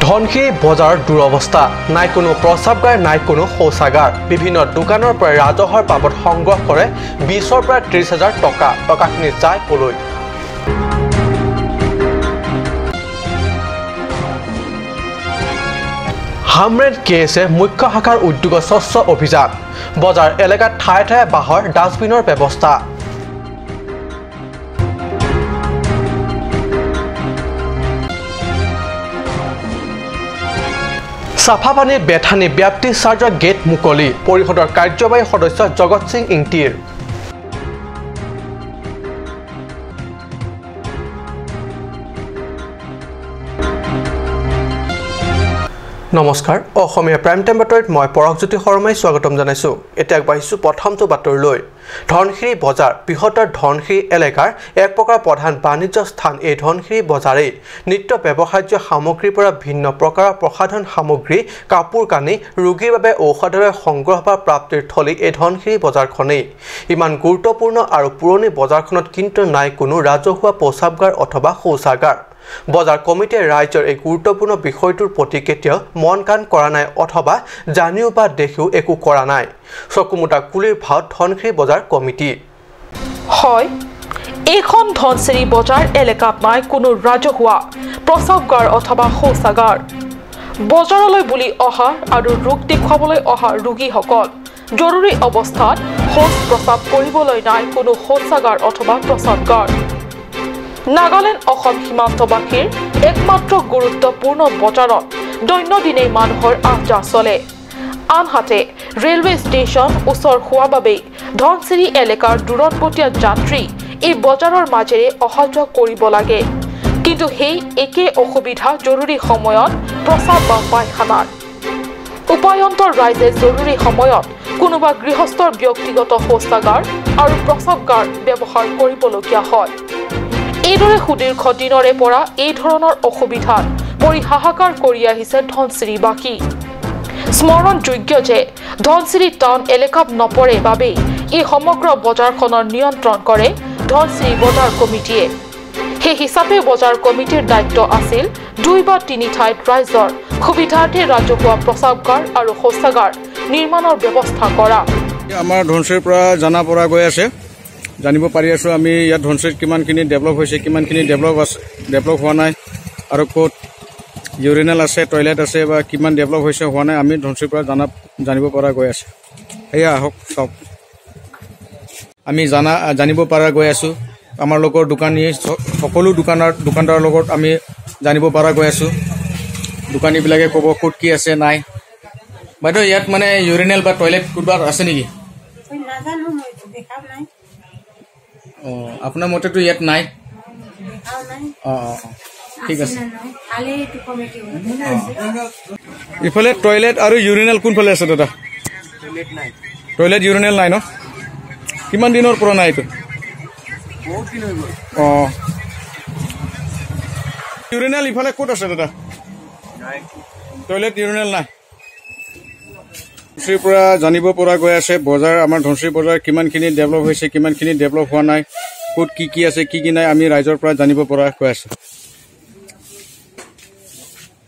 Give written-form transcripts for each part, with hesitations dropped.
ধনশিৰি বজাৰৰ দুৰৱস্থা, নাই কোনো প্ৰস্ৰাৱগাৰ, নাই কোনো শৌচাগাৰ। বিভিন্ন দোকানৰ পৰা ৰাজহৰ বাবদ সংগ্ৰহ কৰে 20ৰ পৰা 30 হাজাৰ টকা। টকাখিনি যায় কলৈ? হামৰেড কেএছে মুখ্য শাখাৰ উদ্যোগত স্বচ্ছ অভিযান। বজাৰ এলেকাত ঠায়ে ঠায়ে বাঁহৰ ডাষ্টবিনৰ ব্যৱস্থা। চাফা পানীৰ বেঠানি ব্যাপ্তি চাৰ্জৰ গেট মুকলি। পৰিষদৰ কাৰ্যবাহী সদস্য জগত সিং ইংটিৰ। নমস্কাৰ, অসমীয়া প্ৰাইম টাইম বাতৰিত মই পৰশজ্যোতি শৰ্মাই স্বাগতম জনাইছোঁ। এতিয়া আগবাঢ়িছোঁ প্ৰথমটো বাতৰিলৈ। ধনশিৰি বজাৰ বৃহত্তৰ ধনশিৰি এলেকাৰ এক প্ৰকাৰ প্ৰধান বাণিজ্য স্থান এই ধনশিৰি বজাৰেই। নিত্য ব্যৱহাৰ্য সামগ্ৰীৰ পৰা ভিন্ন প্ৰকাৰৰ প্ৰসাধন সামগ্ৰী, কাপোৰ কানি, ৰোগীৰ বাবে ঔষধৰে সংগ্ৰহ বা প্ৰাপ্তিৰ থলী এই ধনশিৰি বজাৰখনেই। ইমান গুৰুত্বপূৰ্ণ আৰু পুৰণি বজাৰখনত কিন্তু নাই কোনো ৰাজহুৱা প্ৰস্ৰাৱগাৰ অথবা শৌচাগাৰ। বজাৰ কমিটিয়ে ৰাইজৰ এই গুৰুত্বপূৰ্ণ বিষয়টোৰ প্ৰতি কেতিয়াও মন কাণ কৰা নাই অথবা জানিও বা দেখিও একো কৰা নাই। চকুমুটা কুলিৰ ভাও ধনশিৰি বজাৰ কমিটি। হয়, এইখন ধনশিৰি বজাৰ এলেকাত নাই কোনো ৰাজহুৱা প্ৰস্ৰাৱগাৰ অথবা শৌচাগাৰ। বজাৰলৈ বুলি অহা আৰু ৰোগ দেখুৱাবলৈ অহা ৰোগীসকল জৰুৰী অৱস্থাত শৌচ প্ৰস্ৰাৱ কৰিবলৈ নাই কোনো শৌচাগাৰ অথবা প্ৰস্ৰাৱগাৰ। নাগালেণ্ড অসম সীমান্তবাসীৰ একমাত্ৰ গুৰুত্বপূৰ্ণ বজাৰত দৈনন্দিনেই মানুহৰ আহ যাহ চলে। আনহাতে ৰেলৱে ষ্টেচন ওচৰ হোৱাৰ বাবেই ধনশিৰি এলেকাৰ দূৰত্বতীয়া যাত্ৰী এই বজাৰৰ মাজেৰে অহা যোৱা কৰিব লাগে। কিন্তু সেই একে অসুবিধা জৰুৰী সময়ত প্ৰস্ৰাৱ বা পায়খানাৰ। উপায়ন্তৰ ৰাইজে জৰুৰী সময়ত কোনোবা গৃহস্থৰ ব্যক্তিগত শৌচাগাৰ আৰু প্ৰস্ৰাৱগাৰ ব্যৱহাৰ কৰিবলগীয়া হয়। এইদৰে সুদীৰ্ঘ দিনৰে পৰা এই ধৰণৰ অসুবিধাত পৰি হাহাকাৰ কৰি আহিছে ধনশিৰিবাসী। স্মৰণযোগ্য যে ধনশিৰি টাউন এলেকাত নপৰে বাবেই এই সমগ্ৰ বজাৰখনৰ নিয়ন্ত্ৰণ কৰে ধনশিৰি বজাৰ কমিটিয়ে। সেই হিচাপে বজাৰ কমিটিৰ দায়িত্ব আছিল 2 বা 3 ঠাইত ৰাইজৰ সুবিধাৰ্থে ৰাজহুৱা প্ৰস্ৰাৱগাৰ আৰু শৌচাগাৰ নিৰ্মাণৰ ব্যৱস্থা কৰা। আমাৰ ধনশিৰিৰ পৰা জানা পৰা গৈ আছে, জানিব পাৰি আছোঁ আমি ইয়াত ধনশিৰিত কিমানখিনি ডেভেলপ হৈছে, কিমানখিনি ডেভেলপ হোৱা নাই, আৰু ক'ত ইউৰিনেল আছে, টয়লেট আছে বা কিমান ডেভেলপ হৈছে হোৱা নাই, আমি ধনশিৰিৰ পৰা জানিব পৰা গৈ আছে। সেয়া আহক চাওক, আমি জানিব পৰা গৈ আছোঁ। আমাৰ লগৰ দোকানী সকলো দোকানদাৰৰ লগত আমি জানিব পৰা গৈ আছোঁ। দোকানীবিলাকে ক'ব ক'ত কি আছে নাই। বাইদেউ, ইয়াত মানে ইউৰিনেল বা টয়লেট ক'ৰবাত আছে নেকি? অঁ, আপোনাৰ মতেতো ইয়াত নাই। অঁ অঁ অঁ, ঠিক আছে। ইফালে টয়লেট আৰু ইউৰিনেল কোনফালে আছে দাদা? টয়লেট ইউৰিনেল নাই ন? কিমান দিনৰ পৰা নাই এইটো? অঁ, ইউৰিনেল ইফালে ক'ত আছে দাদা? টয়লেট ইউৰিনেল নাই। ধনশিৰিৰ পৰা জানিব পৰা গৈ আছে বজাৰ, আমাৰ ধনশিৰি বজাৰ কিমানখিনি ডেভেলপ হৈছে, কিমানখিনি ডেভেলপ হোৱা নাই, ক'ত কি কি আছে, কি কি নাই, আমি ৰাইজৰ পৰা জানিব পৰা গৈ আছে।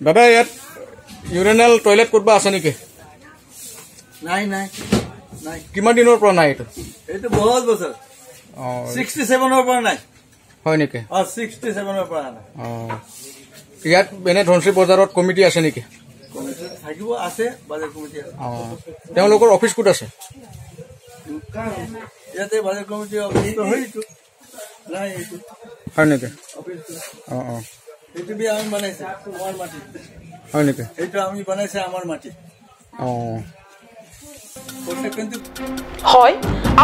দাদা, ইয়াত ইউৰিনেল টয়লেট ক'তবা আছে নেকি? নাই নাই নাই। কিমান দিনৰ পৰা নাই এইটো? এইটো বহুত বছৰ। অঁ, 67ৰ পৰা নাই। হয় নেকি? অঁ, 67ৰ পৰা নাই। অঁ, ইয়াত এনে ধনশিৰি বজাৰত কমিটি আছে নেকি? থাকিব, আছে বাজাৰ কমিটি আছে। অঁ, তেওঁলোকৰ অফিচ ক'ত আছে? ইয়াতে বাজাৰ কমিটি অফিচটো হয় এইটো। নাই এইটো। হয় নেকি? অঁ অঁ, সেইটো বি আমি বনাইছে আমাৰ মাটি। হয় নেকি? সেইটো আমি বনাইছে আমাৰ মাটি। অঁ, হয়।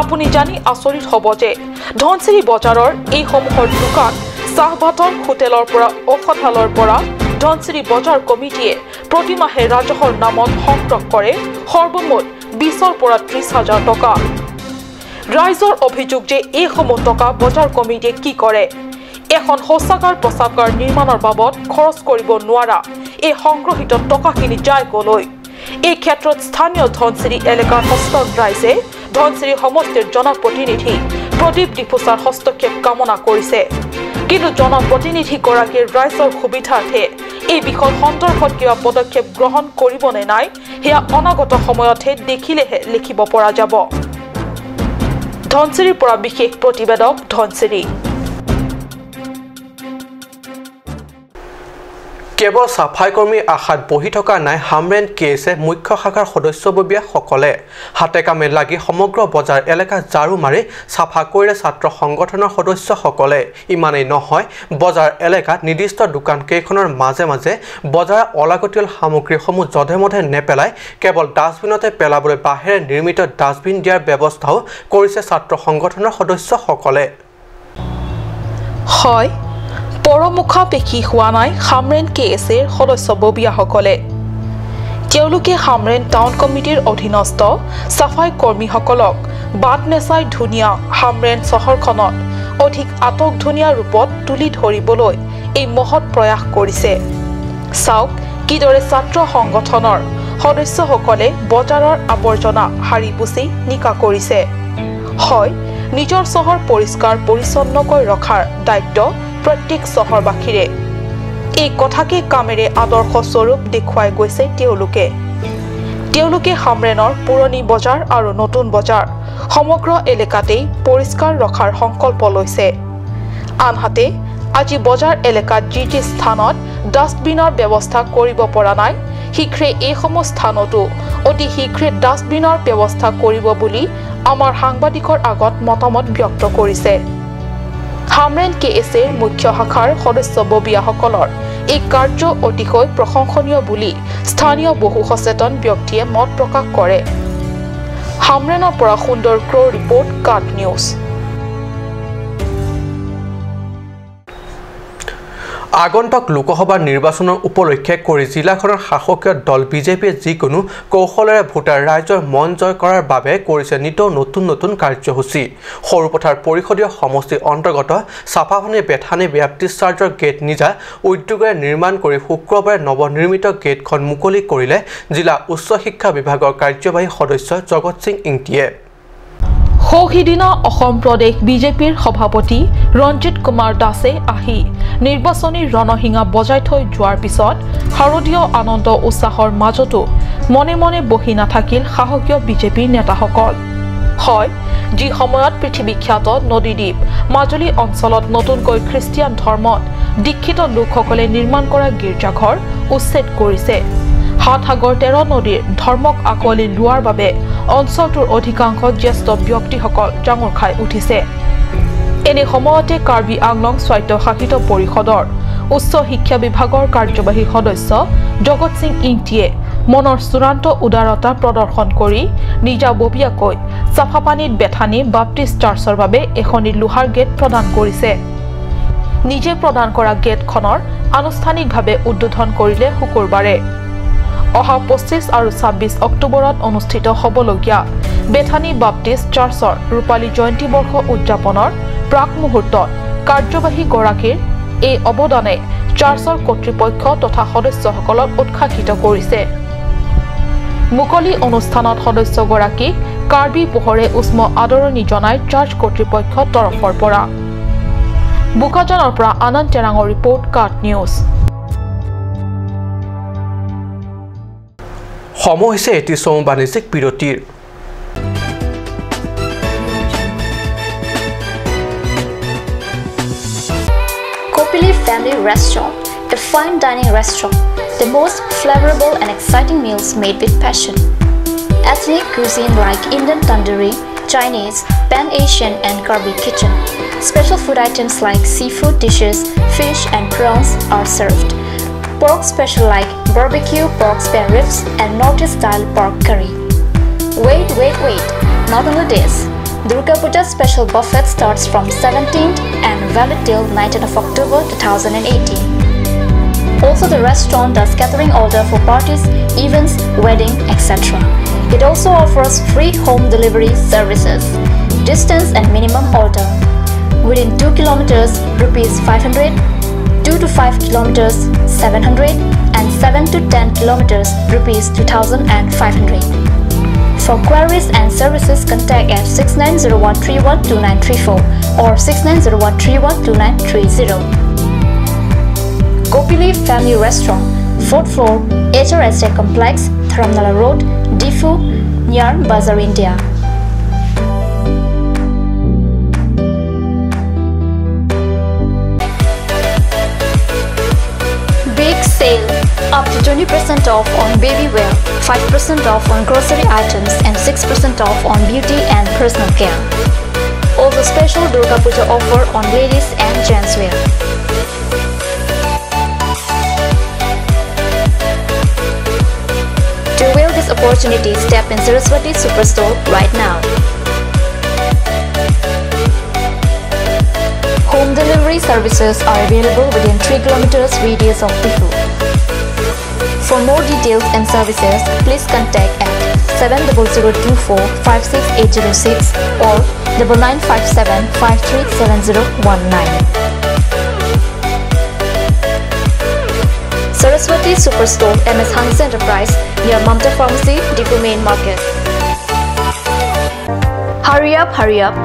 আপুনি জানি আচৰিত হ'ব যে ধনশিৰি বজাৰৰ এইসমূহৰ দোকান, চাহ ভাতৰ হোটেলৰ পৰা ঔষধালয়ৰ পৰা ধনশিৰি বজাৰ কমিটিয়ে প্ৰতিমাহে ৰাজহৰ নামত সংগ্ৰহ কৰে সৰ্বমুঠ 20ৰ পৰা 30 হাজাৰ টকা। ৰাইজৰ অভিযোগ যে এইসমূহ টকা বজাৰ কমিটিয়ে কি কৰে? এখন শৌচাগাৰ প্ৰস্ৰাৱগাৰ নিৰ্মাণৰ বাবদ খৰচ কৰিব নোৱাৰা এই সংগ্ৰহিত টকাখিনি যায় কলৈ? এই ক্ষেত্ৰত স্থানীয় ধনশিৰি এলেকাৰ সচেতন ৰাইজে ধনশিৰি সমষ্টিৰ জনপ্ৰতিনিধি প্ৰদীপ ডিফুচাৰ হস্তক্ষেপ কামনা কৰিছে। কিন্তু জনপ্ৰতিনিধিগৰাকীৰ ৰাইজৰ সুবিধাৰ্থে এই বিষয় সন্দৰ্ভত কিবা পদক্ষেপ গ্ৰহণ কৰিব নে নাই সেয়া অনাগত সময়তহে দেখিলেহে লিখিব পৰা যাব। ধনশিৰিৰ পৰা বিশেষ প্ৰতিবেদক, ধনশিৰি। কেৱল চাফাই কৰ্মীৰ আশাত বহি থকা নাই হামৰেন কেএছে মুখ্য শাখাৰ সদস্যববীয়াসকলে। হাতে কামে লাগি সমগ্ৰ বজাৰ এলেকা ঝাড়ু মাৰি চাফা কৰিলে ছাত্ৰ সংগঠনৰ সদস্যসকলে। ইমানেই নহয়, বজাৰ এলেকাত নিৰ্দিষ্ট দোকান কেইখনৰ মাজে মাজে বজাৰৰ অলাগতিয়াল সামগ্ৰীসমূহ যধে মধে নেপেলাই কেৱল ডাষ্টবিনতে পেলাবলৈ বাঁহেৰে নিৰ্মিত ডাষ্টবিন দিয়াৰ ব্যৱস্থাও কৰিছে ছাত্ৰ সংগঠনৰ সদস্যসকলে। হয়, পৰমুখাপেক্ষী হোৱা নাই হামৰেন কে এছ এৰ সদস্যববীয়াসকলে। তেওঁলোকে হামৰেন টাউন কমিটিৰ অধীনস্থ চাফাই কৰ্মীসকলক বাট নেচাই ধুনীয়া হামৰেন চহৰখনত অধিক আটকধুনীয়া ৰূপত তুলি ধৰিবলৈ এই মহৎ প্ৰয়াস কৰিছে। চাওক কিদৰে ছাত্ৰ সংগঠনৰ সদস্যসকলে বজাৰৰ আৱৰ্জনা সাৰি পুচি নিকা কৰিছে। হয়, নিজৰ চহৰ পৰিষ্কাৰ পৰিচ্ছন্নকৈ ৰখাৰ দায়িত্ব প্ৰত্যেক চহৰবাসীৰে। এই কথাকে কামেৰে আদৰ্শ স্বৰূপ দেখুৱাই গৈছে তেওঁলোকে। তেওঁলোকে হামৰেনৰ পুৰণি বজাৰ আৰু নতুন বজাৰ সমগ্ৰ এলেকাতেই পৰিষ্কাৰ ৰখাৰ সংকল্প লৈছে। আনহাতে আজি বজাৰ এলেকাত যি যি স্থানত ডাষ্টবিনৰ ব্যৱস্থা কৰিব পৰা নাই, শীঘ্ৰে এইসমূহ স্থানতো অতি শীঘ্ৰে ডাষ্টবিনৰ ব্যৱস্থা কৰিব বুলি আমাৰ সাংবাদিকৰ আগত মতামত ব্যক্ত কৰিছে। হামৰেন কে এছ এৰ মুখ্য শাখাৰ সদস্যববীয়াসকলৰ এই কাৰ্য অতিশয় প্ৰশংসনীয় বুলি স্থানীয় বহু সচেতন ব্যক্তিয়ে মত প্ৰকাশ কৰে। হামৰেনৰ পৰা সুন্দৰ ক্ৰ' ৰিপৰ্ট, কাট নিউজ। আগন্তুক লোকসভা নিৰ্বাচনৰ উপলক্ষে কৰি জিলাখনৰ শাসকীয় দল বিজেপিয়ে যিকোনো কৌশলেৰে ভোটাৰ ৰাইজৰ মন জয় কৰাৰ বাবে কৰিছে নিতৌ নতুন নতুন কাৰ্যসূচী। সৰুপথাৰ পৰিষদীয় সমষ্টিৰ অন্তৰ্গত চাফাপানী বেথানী বেপ্টিষ্ট চাৰ্চৰ গেট নিজা উদ্যোগেৰে নিৰ্মাণ কৰি শুক্ৰবাৰে নৱনিৰ্মিত গেটখন মুকলি কৰিলে জিলা উচ্চ শিক্ষা বিভাগৰ কাৰ্যবাহী সদস্য জগত সিং ইংটিয়ে। সৌসিদিনা অসম প্ৰদেশ বিজেপিৰ সভাপতি ৰঞ্জিত কুমাৰ দাসে আহি নিৰ্বাচনী ৰণশিঙা বজাই থৈ যোৱাৰ পিছত শাৰদীয় আনন্দ উৎসাহৰ মাজতো মনে মনে বহি নাথাকিল সাহসীয় বিজেপিৰ নেতাসকল। হয়, যি সময়ত পৃথিৱীখ্যাত নদীদ্বীপ মাজুলী অঞ্চলত নতুনকৈ খ্ৰীষ্টিয়ান ধৰ্মত দীক্ষিত লোকসকলে নিৰ্মাণ কৰা গীৰ্জাঘৰ উচ্ছেদ কৰিছে, সাতসাগৰ 13 নদীৰ ধৰ্মক আঁকোৱালি লোৱাৰ বাবে অঞ্চলটোৰ অধিকাংশ জ্যেষ্ঠ ব্যক্তিসকল জাঙুৰ খাই উঠিছে। এনে সময়তে কাৰ্বি আংলং স্বায়ত্তশাসিত পৰিষদৰ উচ্চ শিক্ষা বিভাগৰ কাৰ্যবাহী সদস্য জগত সিং ইংটিয়ে মনৰ চূড়ান্ত উদাৰতা প্ৰদৰ্শন কৰি নিজাববীয়াকৈ চাফাপানীত বেথানী বাপ্টিষ্ট চাৰ্চৰ বাবে এখনি লোহাৰ গেট প্ৰদান কৰিছে। নিজে প্ৰদান কৰা গেটখনৰ আনুষ্ঠানিকভাৱে উদ্বোধন কৰিলে শুকুৰবাৰে। অহা 25 আৰু 26 অক্টোবৰত অনুষ্ঠিত হ'বলগীয়া বেথানী বাপ্টিষ্ট চাৰ্চৰ ৰূপালী জয়ন্তী বৰ্ষ উদযাপনৰ প্ৰাক মুহূৰ্তত কাৰ্যবাহীগৰাকীৰ এই অৱদানে চাৰ্চৰ কৰ্তৃপক্ষ তথা সদস্যসকলক উৎসাহিত কৰিছে। মুকলি অনুষ্ঠানত সদস্যগৰাকীক কাৰ্বি পোহৰে উষ্ম আদৰণি জনাই চাৰ্চ কৰ্তৃপক্ষৰ তৰফৰ পৰা। বোকাজানৰ পৰা আনন্দ টেৰাঙৰ ৰিপৰ্ট, কাট নিউজ। সময় হৈছে এটি চমু বাণিজ্যিক বিৰতিৰ। Kopili Family Restaurant, a fine dining restaurant, the most flavorable and exciting meals made with passion. Ethnic cuisine like Indian tandoori, Chinese, Pan-Asian and Karbi kitchen. Special food items like seafood dishes, fish and prawns are served. Pork special like barbecue pork spare ribs and Northeast style pork curry. Wait, wait, wait! Not only this, Durga Puja special buffet starts from 17th and valid till 19th of October 2018. Also, the restaurant does catering order for parties, events, wedding, etc. It also offers free home delivery services. Distance and minimum order. Within 2 kilometers, rupees 500, 2 to 5 kilometers 700 and 7 to 10 kilometers rupees 2500. For queries and services, contact at 6901312934 or 6901312930. Kopili Family Restaurant, 4th floor, HRSA Complex, Dharamnala Road, Diphu, near Bazaar India. Big sale! Up to 20% off on baby wear, 5% off on grocery items and 6% off on beauty and personal care. Also special Durga Puja offer on ladies and gents wear. To avail this opportunity, step in Saraswati Superstore right now. Home delivery services are available within 3 kilometers radius of Diphu. For more details and services, please contact at 70024 56806 or 9957 537019. Saraswati Superstore, MS Hans Enterprise, near Mamta Pharmacy, Diphu Main Market. Hurry up, hurry up!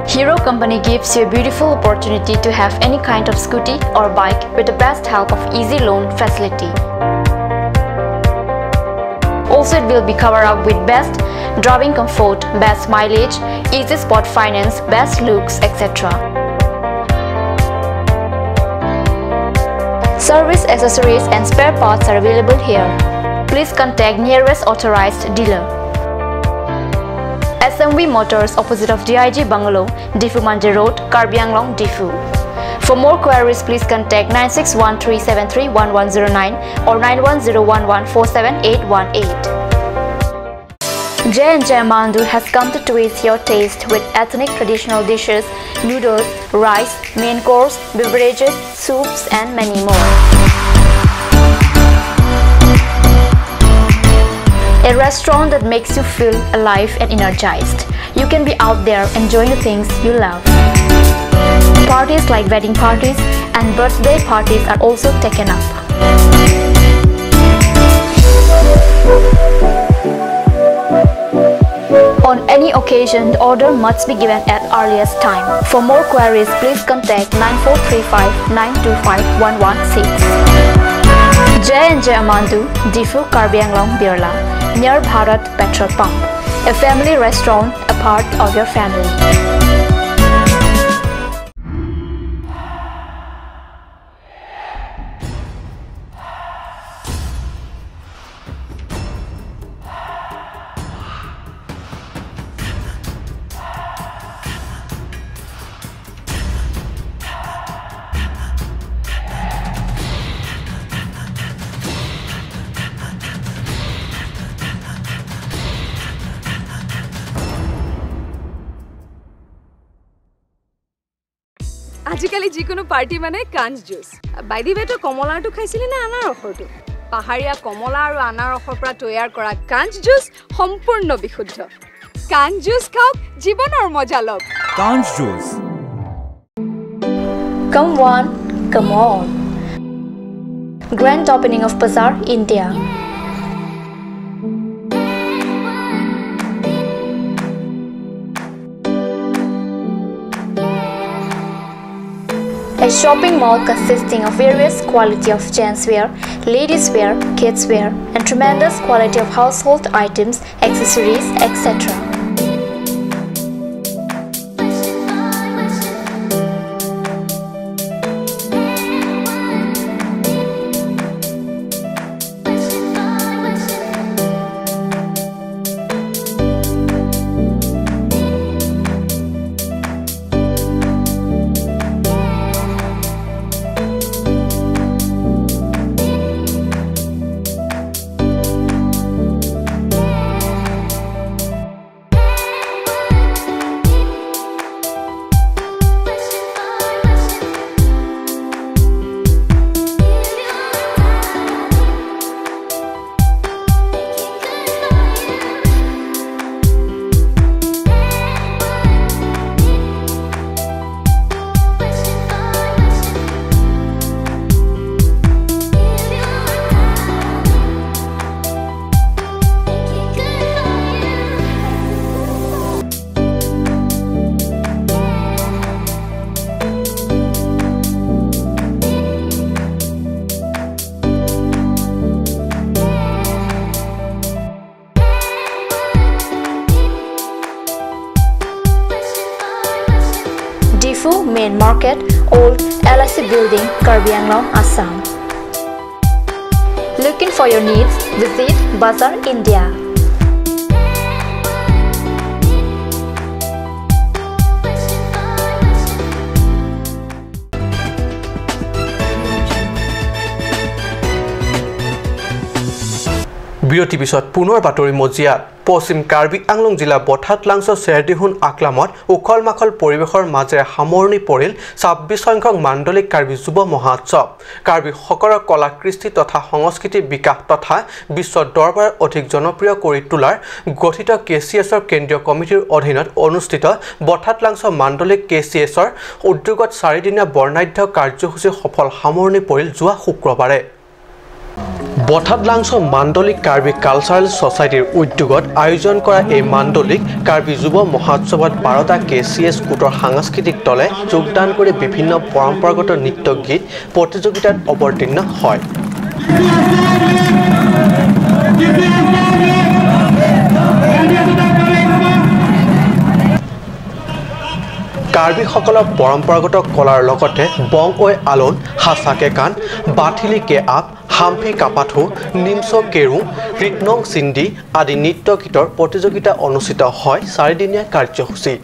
Hero Company gives you a beautiful opportunity to have any kind of scooty or bike with the best help of easy loan facility. Also, it will be covered up with best driving comfort, best mileage, easy spot finance, best looks, etc. Service accessories and spare parts are available here. Please contact nearest authorized dealer. SMV Motors, opposite of DIG Bungalow, Diphu Mandir Road, Karbi Anglong, Diphu. For more queries, please contact 9613731109 or 9101147818. J&J Mandu has come to twist your taste with ethnic traditional dishes, noodles, rice, main course, beverages, soups and many more. A restaurant that makes you feel alive and energized. You can be out there enjoying the things you love. Parties like wedding parties and birthday parties are also taken up. On any occasion, the order must be given at earliest time. For more queries, please contact 9435 925 116. J&J Amandu, Diphu, Karbi Anglong, Birla, near Bharat Petrol Pump. A family restaurant, a part of your family. আজিকালি যিকোনো party মানে কাঞ্চ juice. By the ৱে, তই কমলাৰটো খাইছিলি নে আনাৰসৰটো? পাহাৰীয়া কমলা আৰু আনাৰসৰ পৰা তৈয়াৰ কৰা কাঞ্চ জুচ সম্পূৰ্ণ বিশুদ্ধ। কাঞ্চ জুচ খাওক, জীৱনৰ মজা লওক। কাঞ্চ juice. Come one, come all. Grand opening of Bazaar India. A shopping mall consisting of various quality of gents wear, ladies wear, kids wear, and tremendous quality of household items, accessories, etc. Main Market, Old LIC Building, Karbi Anglong, Assam. Looking for your needs? Visit Bazaar India. বিৰতিৰ পিছত পুনৰ বাতৰি মজিয়াত পশ্চিম কাৰ্বি আংলং জিলা বঠাত lungs চেৰদিহুন আকলামত উখল মাখল পৰিৱেশৰ মাজেৰে সামৰণি পৰিল 26 সংখ্যক মাণ্ডলিক কাৰ্বি যুৱ মহোৎসৱ। কাৰ্বিসকলৰ কলা কৃষ্টি তথা সংস্কৃতি বিকাশ তথা বিশ্ব দৰবাৰত অধিক জনপ্ৰিয় কৰি তোলাৰ গঠিত কে চি এছৰ কেন্দ্ৰীয় কমিটিৰ অধীনত অনুষ্ঠিত বঠাত লাংছ মাণ্ডলিক কে চি এছৰ উদ্যোগত চাৰিদিনীয়া বৰ্ণাঢ্য কাৰ্যসূচীৰ সফল সামৰণি পৰিল যোৱা শুক্ৰবাৰে। বঠাত লাংছ মাণ্ডলিক কাৰ্বি কালচাৰেল ছ'চাইটিৰ উদ্যোগত আয়োজন কৰা এই মাণ্ডলিক কাৰ্বি যুৱ মহোৎসৱত 12টা কে চি এছ গোটৰ সাংস্কৃতিক দলে যোগদান কৰি বিভিন্ন পৰম্পৰাগত নৃত্য গীত প্ৰতিযোগিতাত অৱতীৰ্ণ হয়। কাৰ্বিসকলৰ পৰম্পৰাগত কলাৰ লগতে বং ঐ আলোন, হাচাকে কান, বাথিলি কে আপ, হাম্ফি কাপাথু, নিমছ কেৰুং, ৰিটনং চিন্দি আদি নৃত্য গীতৰ প্ৰতিযোগিতা অনুষ্ঠিত হয় চাৰিদিনীয়া কাৰ্যসূচী।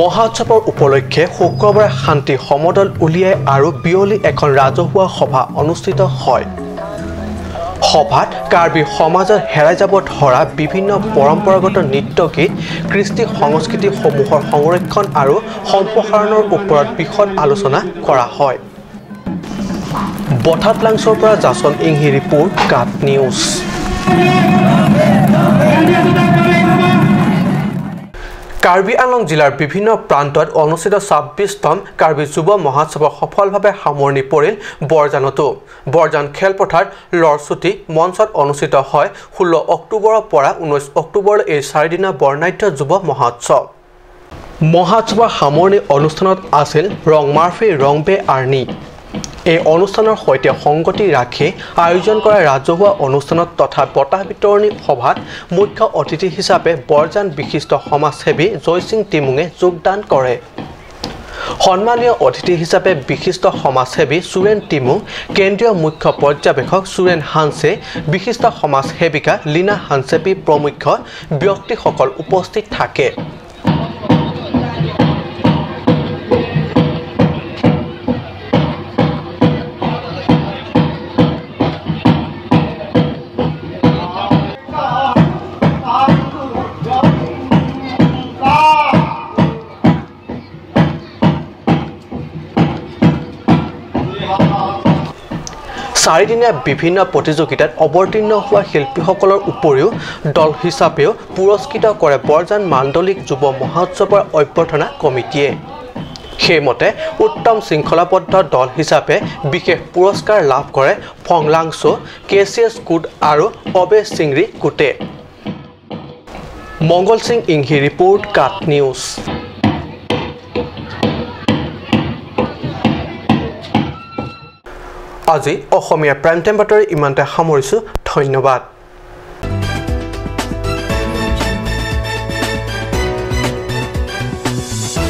মহোৎসৱৰ উপলক্ষে শুক্ৰবাৰে শান্তি সমদল উলিয়াই আৰু বিয়লি এখন ৰাজহুৱা সভা অনুষ্ঠিত হয়। সভাত কাৰ্বি সমাজত হেৰাই যাব ধৰা বিভিন্ন পৰম্পৰাগত নৃত্য গীত, কৃষ্টি সংস্কৃতিসমূহৰ সংৰক্ষণ আৰু সম্প্ৰসাৰণৰ ওপৰত বিশদ আলোচনা কৰা হয়। বঠাত লাংছৰ পৰা জাচন ইংহি ৰিপৰ্ট, কাট নিউজ। কাৰ্বি আংলং জিলাৰ বিভিন্ন প্ৰান্তত অনুষ্ঠিত 26তম কাৰ্বি যুৱ মহোৎসৱৰ সফলভাৱে সামৰণি পৰিল বৰজানতো। বৰজান খেলপথাৰ লৰচুটি মঞ্চত অনুষ্ঠিত হয় 16 অক্টোবৰৰ পৰা 19 অক্টোবৰলৈ এই চাৰিদিনীয়া বৰ্ণাঢ্য যুৱ মহোৎসৱ। মহোৎসৱৰ সামৰণি অনুষ্ঠানত আছিল ৰং মাৰ্ফি ৰংবে আৰ্নি। এই অনুষ্ঠানৰ সৈতে সংগতি ৰাখি আয়োজন কৰা ৰাজহুৱা অনুষ্ঠানত তথা বঁটা বিতৰণী সভাত মুখ্য অতিথি হিচাপে বৰজান বিশিষ্ট সমাজসেৱী জয়সিং টিমুঙে যোগদান কৰে। সন্মানীয় অতিথি হিচাপে বিশিষ্ট সমাজসেৱী সুৰেন টিমুং, কেন্দ্ৰীয় মুখ্য পৰ্যবেক্ষক সুৰেন হানছে, বিশিষ্ট সমাজসেৱিকা লীনা হানছেপি প্ৰমুখ্য ব্যক্তিসকল উপস্থিত থাকে। চাৰিদিনীয়া বিভিন্ন প্ৰতিযোগিতাত অৱতীৰ্ণ হোৱা শিল্পীসকলৰ উপৰিও দল হিচাপেও পুৰস্কৃত কৰে বৰজান মাণ্ডলিক যুৱ মহোৎসৱৰ অভ্যৰ্থনা কমিটিয়ে। সেইমতে উত্তম শৃংখলাবদ্ধ দল হিচাপে বিশেষ পুৰস্কাৰ লাভ কৰে ফংলাংছো, কে চি এছ গোট আৰু অবে চিংৰি গোটে। মংগল সিং ইংহি ৰিপৰ্ট, কাট নিউজ। আজি অসমীয়া প্ৰাইম টাইম বাতৰি ইমানতে সামৰিছোঁ। ধন্যবাদ।